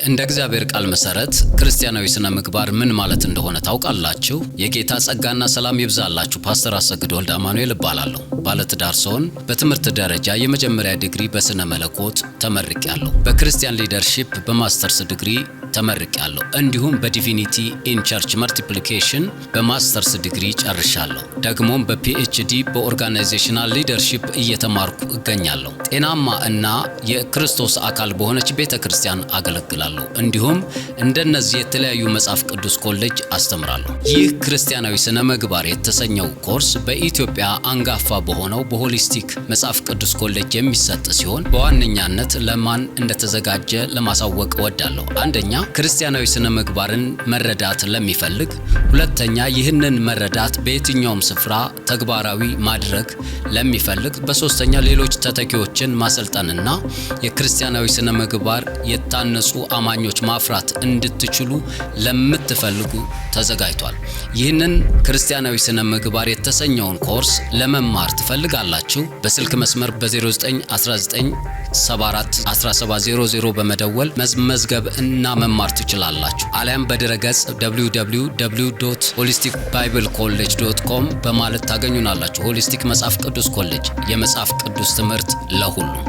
እንደ እግዚአብሔር ቃል መሰረት ክርስቲያናዊ ስነ ምግባር ምን ማለት እንደሆነ ታውቃላችሁ? የጌታ ጸጋና ሰላም ይብዛላችሁ። ፓስተር አሰግድ ወልደ አማኑኤል እባላለሁ። ባለትዳር ስሆን በትምህርት ደረጃ የመጀመሪያ ዲግሪ በስነ መለኮት ተመርቄያለሁ። በ Christian leadership በ masters degree ተመርቄያለሁ። እንዲሁም በ Divinity in Church Multiplication በ masters degree ጨርሻለሁ። ደግሞም በ PhD በ organizational leadership እየተማርኩ እገኛለሁ። ጤናማ እና የክርስቶስ አካል በሆነች ቤተ ክርስቲያን አገለግላለሁ። እንዲሁም እንደነዚህ የተለያዩ መጽሐፍ ቅዱስ ኮሌጅ አስተምራለሁ። ይህ ክርስቲያናዊ ስነ ምግባር የተሰኘው ኮርስ በኢትዮጵያ አንጋፋ በሆነው በሆሊስቲክ መጽሐፍ ቅዱስ ኮሌጅ የሚሰጥ ሲሆን በዋነኛነት ለማን እንደተዘጋጀ ለማሳወቅ እወዳለሁ። አንደኛ፣ ክርስቲያናዊ ስነ ምግባርን መረዳት ለሚፈልግ፣ ሁለተኛ፣ ይህንን መረዳት በየትኛውም ስፍራ ተግባራዊ ማድረግ ለሚፈልግ፣ በሶስተኛ ሌሎች ተተኪዎችን ማሰልጠንና የክርስቲያናዊ ስነ ምግባር የታነጹ አማኞች ማፍራት እንድትችሉ ለምትፈልጉ ተዘጋጅቷል። ይህንን ክርስቲያናዊ ስነ ምግባር የተሰኘውን ኮርስ ለመማር ትፈልጋላችሁ? በስልክ መስመር በ0919 74 1700 በመደወል መመዝገብ እና መማር ትችላላችሁ። አሊያም በድረገጽ www.holisticbiblecollege.com በማለት ታገኙናላችሁ። ሆሊስቲክ መጽሐፍ ቅዱስ ኮሌጅ፣ የመጽሐፍ ቅዱስ ትምህርት ለሁሉም።